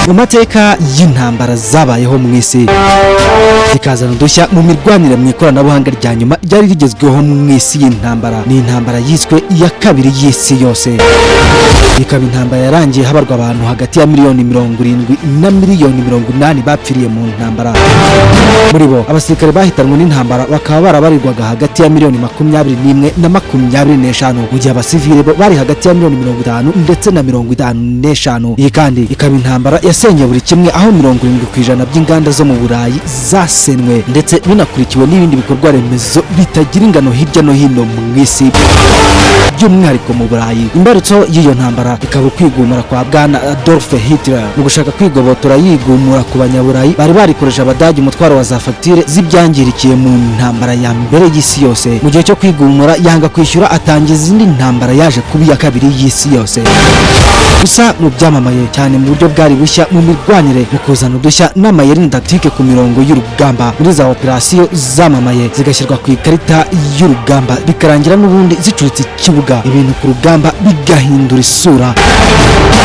Mu mateka y'intambara zabayeho mu isi, zikazana udushya mu mirwanire mu ikoranabuhanga rya nyuma ryari rigezweho mu isi y'intambara, ni intambara yiswe iya kabiri y'isi yose. Ikaba intambara yarangiye habarwa abantu hagati ya miliyoni 70 na miliyoni 80 bapfiriye mu ntambara. Muri bo, abasirikare bahitanwe n'intambara bakaba barabarirwaga hagati ya miliyoni 21 na 25, mu gihe abasivile bo bari hagati ya miliyoni 50 ndetse na 55. Iyi kandi ikaba intambara yasenye buri kimwe, aho 70% by'inganda zo mu Burayi zasenwe, ndetse binakurikiwe n'ibindi bikorwa remezo bitagira ingano hirya no hino mu isi, by'umwihariko mu Burayi. Imbarutso y'iyo ntambara ikaba ukwigumura kwa bwana Adolf Hitler mu gushaka kwigobotora, yigumura ku Banyaburayi bari barikoresha Abadage umutwaro wa za fagitire z'ibyangirikiye mu ntambara ya mbere y'isi yose. Mu gihe cyo kwigumura yanga kwishyura, atangiza indi ntambara yaje kuba iya kabiri y'isi yose. Gusa mu byamamaye cyane mu buryo bwari bushya mu mirwanire, mu kuzana udushya n'amayeri na tactique ku mirongo y'urugamba, muri za operasiyo zamamaye zigashyirwa ku ikarita y'urugamba, bikarangira n'ubundi zicuritse ikibuga, ibintu ku rugamba bigahindura isura.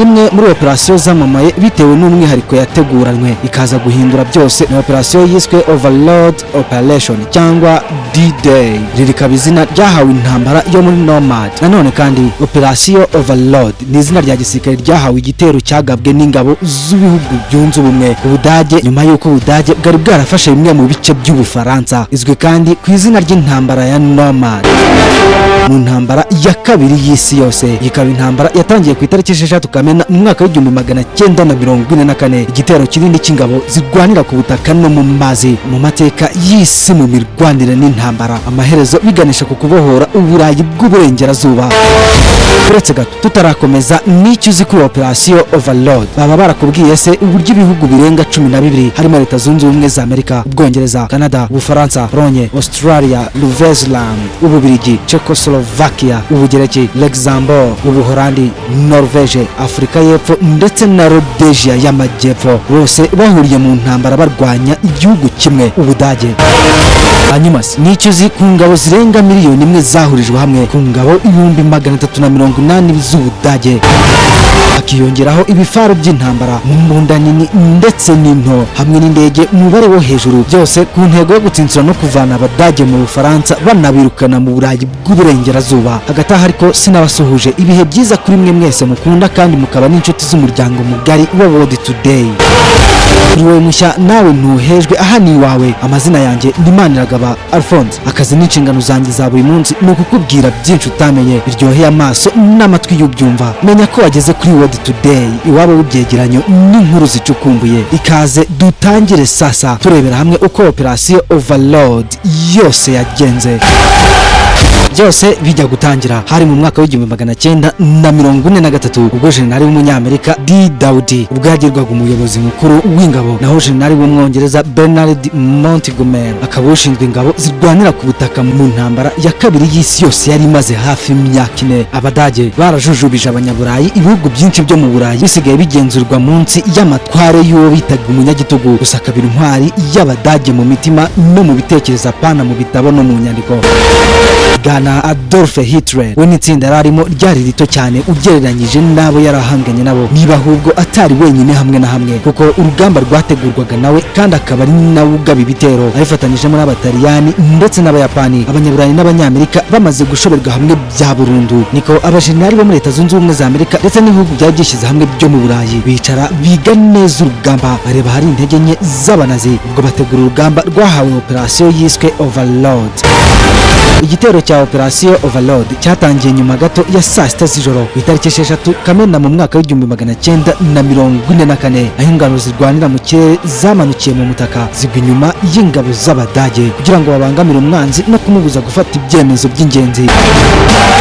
Imwe muri operasiyo zamamaye bitewe n'umwihariko yateguranywe ikaza guhindura byose ni operasiyo yiswe Overlord Operation cyangwa D-Day. Iri rikaba izina ryahawe intambara yo muri Normand. Nanone kandi, Operasiyo Overlord ni izina rya gisirikare ryahawe igitero cyagabwe n'ingabo z'ibihugu byunze ubumwe ku Budage, nyuma y'uko Ubudage bwari bwarafashe bimwe mu bice by'Ubufaransa. Izwi kandi ku izina ry'intambara ya Normand mu ntambara ya kabiri y'isi yose. Ikaba intambara yatangiye ku itariki 6 Kamena mu mwaka w'1944, igitero kinini cy'ingabo zirwanira ku butaka no mu mazi mu mateka y'isi mu mirwanire n'intambara, amaherezo biganisha ku kubohora Uburayi bw'Uburengerazuba. Uretse gato, tutarakomeza, n'icyo uzi kuri Operasiyo Overlord? Baba barakubwiye se uburyo ibihugu birenga 12, harimo Leta Zunze Ubumwe za Amerika, Ubwongereza, Canada, Ubufaransa, Polonye, Australia, Nouvelle-Zélande, Ububirigi, Czechoslovakia, Ubugereki, Luxembourg, Ubuholandi, Norvege, Afurika y'Epfo ndetse na Rhodesia y'Amajyepfo, bose bahuriye mu ntambara barwanya igihugu kimwe, Ubudage? Hanyuma se, n'icyo uzi ku ngabo zirenga miliyoni 1 zahurijwe hamwe, ku ngabo 380,000 z'Ubudage, hakiyongeraho ibifaru by'intambara mu mbunda nini ndetse n'into, hamwe n'indege umubare wo hejuru, byose ku ntego yo gutsinsura no kuvana Abadage mu Bufaransa, banabirukana mu Burayi bw'Uburengerazuba? Hagati aho ariko, sinabasuhuje. Ibihe byiza kuri mwe mwese mukunda kandi mukaba n'inshuti z'umuryango mugari wa World Today. Kuri wowe mushya, nawe ntuhejwe, aha ni iwawe. Amazina yanjye ni Maniragaba Alphonse. Akazi n'inshingano zanjye za buri munsi ni ukukubwira byinshi utamenye, biryoheye amaso n'amatwi y'ubyumva. Menya ko wageze kuri World Today, iwabo w'ibyegeranyo n'inkuru zicukumbuye. Ikaze dutangire sasa turebera hamwe uko Operasiyo Overlord yose yagenze. Byose bijya gutangira hari mu mwaka w'1943, ubwo jenerali w'Umunyamerika D Dowd ubwo yagirwaga umuyobozi mukuru w'ingabo, naho jenerali w'Umwongereza Bernard Montgomery akaba ushinzwe ingabo zirwanira ku butaka mu ntambara ya kabiri y'isi yose yari imaze hafi imyaka 4. Abadage barajujubije Abanyaburayi, ibihugu byinshi byo mu Burayi bisigaye bigenzurwa munsi y'amatware y'uwo bitaga umunyagitugu, gusa akaba intwari y'Abadage mu mitima no mu bitekerezo, apana mu bitabo no mu nyandiko, bwana Adolf Hitler. We n'itsinda yari arimo ryari rito cyane ugereranyije n'abo yari ahanganye nabo, niba ahubwo atari wenyine hamwe na hamwe, kuko urugamba rwategurwaga nawe kandi akaba ari nawe ugaba ibitero abifatanyijemo n'Abataliyani ndetse n'Abayapani. Abanyaburayi n'Abanyamerika bamaze gushoberwa hamwe bya burundu, niko abajenerali bo muri Leta Zunze Ubumwe za Amerika ndetse n'ibihugu byari byishyize hamwe byo mu Burayi bicara biga neza urugamba, bareba hari intege nke z'Abanazi, ubwo bategura urugamba rwahawe operasiyo yiswe Overlord. Igitero cya Operasiyo Overlord cyatangiye nyuma gato ya saa 6 z'ijoro ku itariki 6 Kamena mu mwaka w'1944, aho ingabo zirwanira mu kirere zamanukiye mu mutaka, zigwa inyuma y'ingabo z'Abadage kugira ngo babangamire umwanzi no kumubuza gufata ibyemezo by'ingenzi.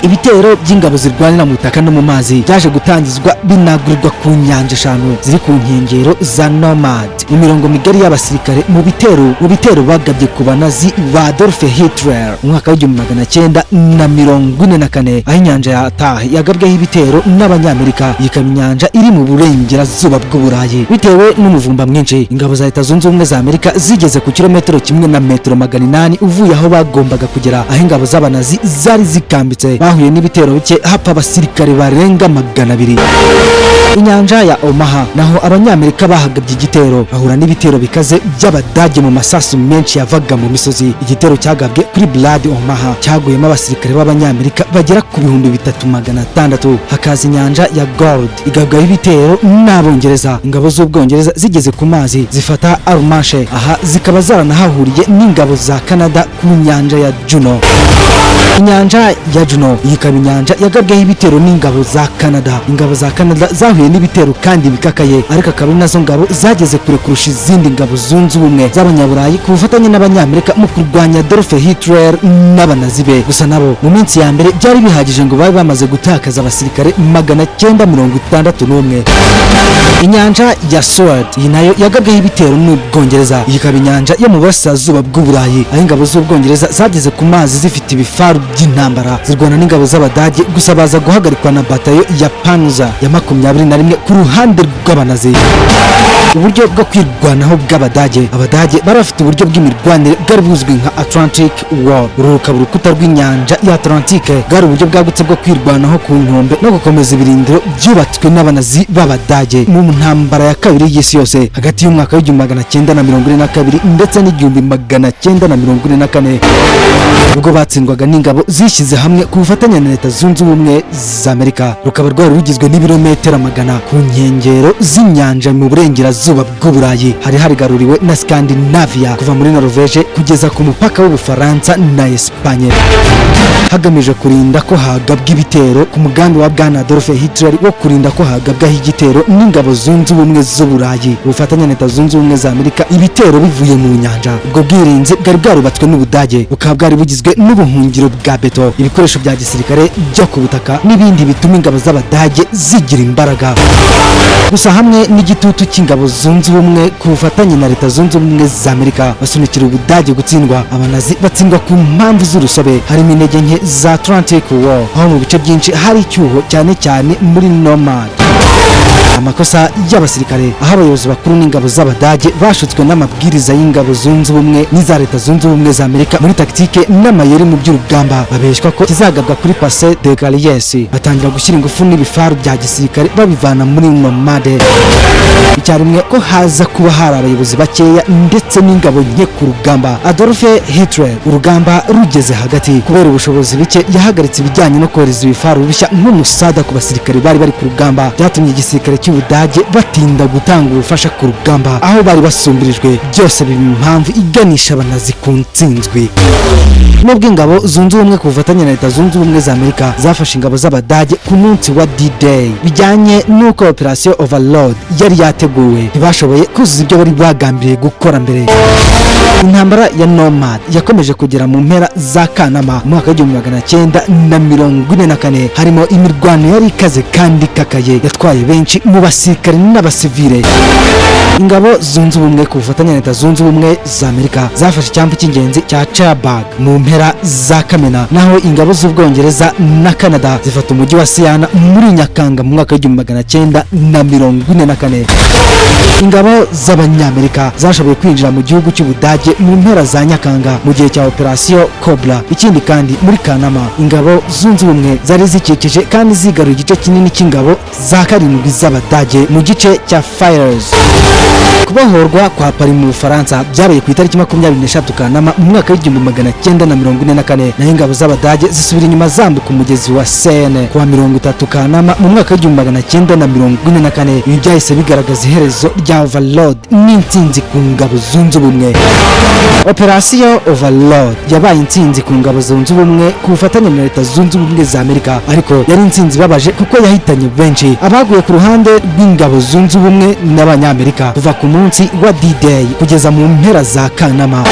Ibitero by'ingabo zirwanira mu butaka no mu mazi byaje gutangizwa, binagurirwa ku nyanja eshanu ziri ku nkengero za Normand, mu mirongo migari y'abasirikare mu bitero bagabye ku Banazi ba Adolf Hitler mu mwaka w'19 1944, aho inyanja ya Atah yagabweho ibitero n'Abanyamerika. Ikaba inyanja iri mu burengerazuba bw'Uburayi. Bitewe n'umuvumba mwinshi, ingabo za Leta Zunze Ubumwe za Amerika zigeze ku kilometero 1 na metero 800 uvuye aho bagombaga kugera, aho ingabo z'Abanazi zari zikambitse. Bahuye n'ibitero bike, hapfa abasirikare barenga 200. Inyanja ya Omaha naho Abanyamerika bahagabye igitero, bahura n'ibitero bikaze by'Abadage mu masasu menshi yavaga mu misozi. Igitero cyagabwe kuri Blood Omaha cyaguyemo abasirikare b'Abanyamerika bagera ku 3600. Hakaza inyanja ya Gold, igabwaho ibitero n'Abongereza. Ingabo z'Ubwongereza zigeze ku mazi zifata Armanche, aha zikaba zaranahahuriye n'ingabo za Canada ku nyanja ya Juno. Inyanja ya Juno, iyi ikaba inyanja yagabweho ibitero n'ingabo za Canada. Ingabo za Canada zahuye n'ibitero kandi bikakaye, ariko akaba ari nazo ngabo zageze kure kurusha izindi ngabo zunze ubumwe z'Abanyaburayi ku bufatanye n'Abanyamerika mu kurwanya Adolf Hitler n'Abanazi be. Gusa nabo mu minsi ya mbere byari bihagije ngo babe bamaze gutakaza abasirikare 961. Inyanja ya Sword, iyi nayo yagabweho ibitero n'Ubwongereza. Iyi ikaba inyanja yo mu burasirazuba bw'Uburayi, aho ingabo z'Ubwongereza zageze ku mazi zifite ibifaru by'intambara, zirwana n'ingabo z'Abadage, gusa baza guhagarikwa na batayo ya Panzer ya 21 ku ruhande rw'Abanazi. Uburyo bwo kwirwanaho bw'Abadage: Abadage bari bafite uburyo bw'imirwanire bwari buzwi nka Atlantic Wall. Uru rukaba urukuta rw'inyanja ya Atlantique. Bwari uburyo bwagutse bwo kwirwanaho ku nkombe no gukomeza ibirindiro byubatswe n'Abanazi b'Abadage mu ntambara ya kabiri y'isi yose, hagati y'umwaka w'1942 ndetse n'1944, ubwo batsindwaga n'ingabo zishyize hamwe ku bufatanye na Leta Zunze Ubumwe za Amerika. Rukaba rwari rugizwe n'ibirometero magana ku nkengero z'inyanja mu burengerazuba bw'Uburayi. Hari harigaruriwe na Scandinavia kuva muri Norvege kugeza ku mupaka w'Ubufaransa na Espagne, hagamijwe kurinda ko hagabwa ibitero ku mugambi wa bwana Adolf Hitler wo kurinda ko hagabwaho igitero n'ingabo zunze ubumwe z'Uburayi, ubufatanye na Leta Zunze Ubumwe za Amerika, ibitero bivuye mu nyanja. Ubwo bwirinzi bwari bwarubatswe n'Ubudage bukaba bwari bugizwe n'ubuhungiro bwa beto, ibikoresho bya gisirikare byo ku butaka n'ibindi bituma ingabo z'Abadage zigira imbaraga. Gusa hamwe n'igitutu cy'ingabo zunze ubumwe ku bufatanye na Leta Zunze Ubumwe za Amerika, basunikira Ubudage gutsindwa. Abanazi batsindwa ku mpamvu z'urusobe, harimo intege nke za Atlantic Wall, aho mu bice byinshi hari icyuho, cyane cyane muri Normand, amakosa y'abasirikare, aho abayobozi bakuru n'ingabo z'Abadage bashutswe n'amabwiriza y'ingabo zunze ubumwe n'iza Leta Zunze Ubumwe za Amerika muri tactique n'amayeri mu by'urugamba. Babeshywa ko kizagabwa kuri Pas de Calais, batangira gushyira ingufu n'ibifaru bya gisirikare babivana muri Normande icyarimwe, ko haza kuba hari abayobozi bakeya ndetse n'ingabo nke ku rugamba. Adolf Hitler, urugamba rugeze hagati, kubera ubushobozi buke, yahagaritse ibijyanye no kohereza ibifaru bishya nk'umusada ku basirikare bari bari ku rugamba. Byatumye igisirikare cy'Ubudage batinda gutanga ubufasha ku rugamba aho bari basumbirijwe, byose biba impamvu iganisha Abanazi ku ntsinzwi. Nubwo ingabo zunze ubumwe ku bufatanye na Leta Zunze Ubumwe za Amerika zafashe ingabo z'Abadage ku munsi wa D-Day bijyanye n'uko Operation Overlord yari yateguwe, ntibashoboye kuzuza ibyo bari bagambiriye gukora mbere. Intambara ya Normand yakomeje kugera mu mpera za Kanama mu mwaka w'1944, harimo imirwano yari ikaze kandi ikakaye yatwaye benshi mu basirikare n'abasivile. Ingabo zunze ubumwe ku bufatanye na Leta Zunze Ubumwe za Amerika zafashe icyambu cy'ingenzi cya Cherbourg mu mpera za Kamena, naho ingabo z'Ubwongereza na Canada zifata umujyi wa Siana muri Nyakanga mu mwaka w'1944. Ingabo z'Abanyamerika zashoboye kwinjira mu gihugu cy'Ubudage mu mpera za Nyakanga mu gihe cya Operasiyo Cobra. Ikindi kandi, muri Kanama ingabo zunze ubumwe zari zikikije kandi zigaruye igice kinini cy'ingabo za karindwi z'Abadage mu gice cya Falaise. Kubohorwa kwa Paris mu Bufaransa byabaye ku itariki 23 Kanama mu mwaka w'1944, naho ingabo z'Abadage zisubira inyuma zambuka umugezi wa Seine kuwa 30 Kanama mu mwaka w'1944. Ibi byahise bigaragaza iherezo rya Overlord n'intsinzi ku ngabo zunze ubumwe. Operasiyo Overlord yabaye intsinzi ku ngabo zunze ubumwe ku bufatanye na Leta Zunze Ubumwe za Amerika, ariko yari intsinzi ibabaje kuko yahitanye benshi abaguye ku ruhande rw'ingabo zunze ubumwe n'Abanyamerika. Kuva ku munsi wa D-Day kugeza mu mpera za Kanama,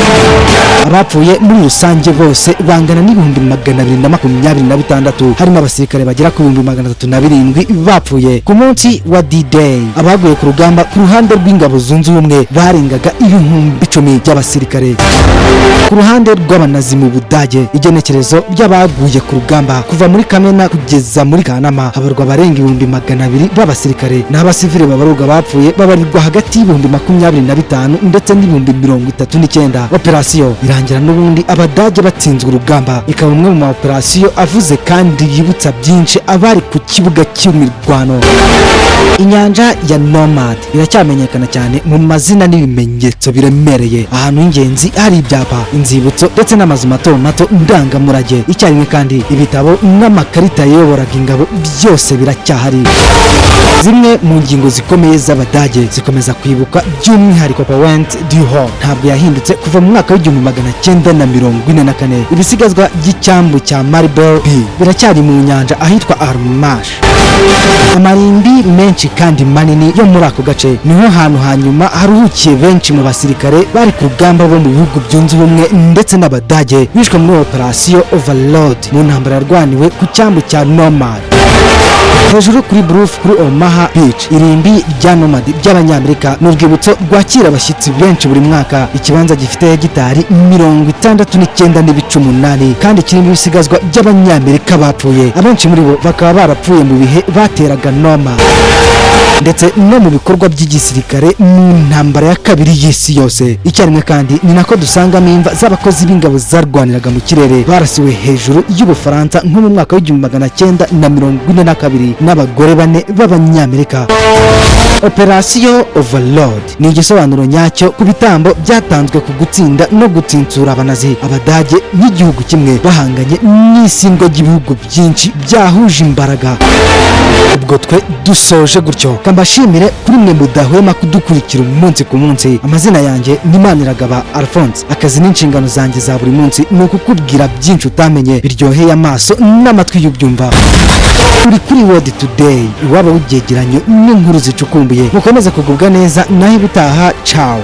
abapfuye muri rusange bose bangana n'226,000, harimo abasirikare bagera ku 307,000 bapfuye ku munsi wa D-Day. Abaguye ku rugamba ku ruhande rw'ingabo zunze ubumwe barengaga 10,000 by'abasirikare. b'abasirikare. Ku ruhande rw'Abanazi mu Budage, igenekerezo ry'abaguye ku rugamba kuva muri Kamena kugeza muri Kanama habarwa abarenga 200,000 b'abasirikare, n'abasivile babarurwa bapfuye babarirwa hagati y' 25,000 ndetse n'39,000. Operasiyo irangira n'ubundi Abadage batsinzwe urugamba, ikaba umwe mu ma operasiyo avuze kandi yibutsa byinshi abari ku kibuga cy'imirwano. Inyanja ya Normandy iracyamenyekana cyane mu mazina n'ibimenyetso biremereye, ahantu h'ingenzi hari ibyapa, inzibutso ndetse n'amazu mato mato ndangamurage icyarimwe. Kandi ibitabo n'amakarita yayoboraga ingabo byose biracyahari. Zimwe mu ngingo zikomeye z'Abadage zikomeza kwibuka, by'umwihariko Pointe du Hoc, ntabwo yahindutse kuva mu mwaka w'1944. Ibisigazwa by'icyambu cya Marble B biracyari mu nyanja ahitwa Armash. Amarimbi menshi kandi manini yo muri ako gace niho hantu hanyuma haruhukiye benshi mu basirikare bari ku rugamba bo mu bihugu byunze ubumwe ndetse n'Abadage bishwe muri Operasiyo Overlord, mu ntambara yarwaniwe ku cyambu cya Normandy. Hejuru kuri Bluff kuri Omaha Beach, irimbi rya Normandy ry'Abanyamerika ni urwibutso rwakira abashyitsi benshi buri mwaka. Ikibanza gifite hegitari 69.8 kandi kirimo ibisigazwa by'Abanyamerika bapfuye, abenshi muri bo bakaba barapfuye mu bihe bateraga Normandy ndetse no mu bikorwa by'igisirikare mu ntambara ya kabiri y'isi yose. Icyarimwe kandi ni nako dusangamo imva z'abakozi b'ingabo zarwaniraga mu kirere barasiwe hejuru y'Ubufaransa nko mu mwaka w'1942, n'abagore bane b'Abanyamerika. Operasiyo Overlord ni igisobanuro nyacyo ku bitambo byatanzwe ku gutsinda no gutsinsura Abanazi. Abadage nk'igihugu kimwe bahanganye n'isindwa ry'ibihugu byinshi byahuje imbaraga. Ubwo twe dusoje gutyo, kambashimire kuri mwe mudahwema kudukurikira umunsi ku munsi. Amazina yanjye ni Maniragaba Alphonse. Akazi n'inshingano zanjye za buri munsi ni ukukubwira byinshi utamenye, biryoheye amaso n'amatwi y'ubyumva. Uri kuri World Today, iwabo w'ibyegeranyo n'inkuru zicukumbuye. Mukomeze kugubwa neza, naho ibutaha. Ciao.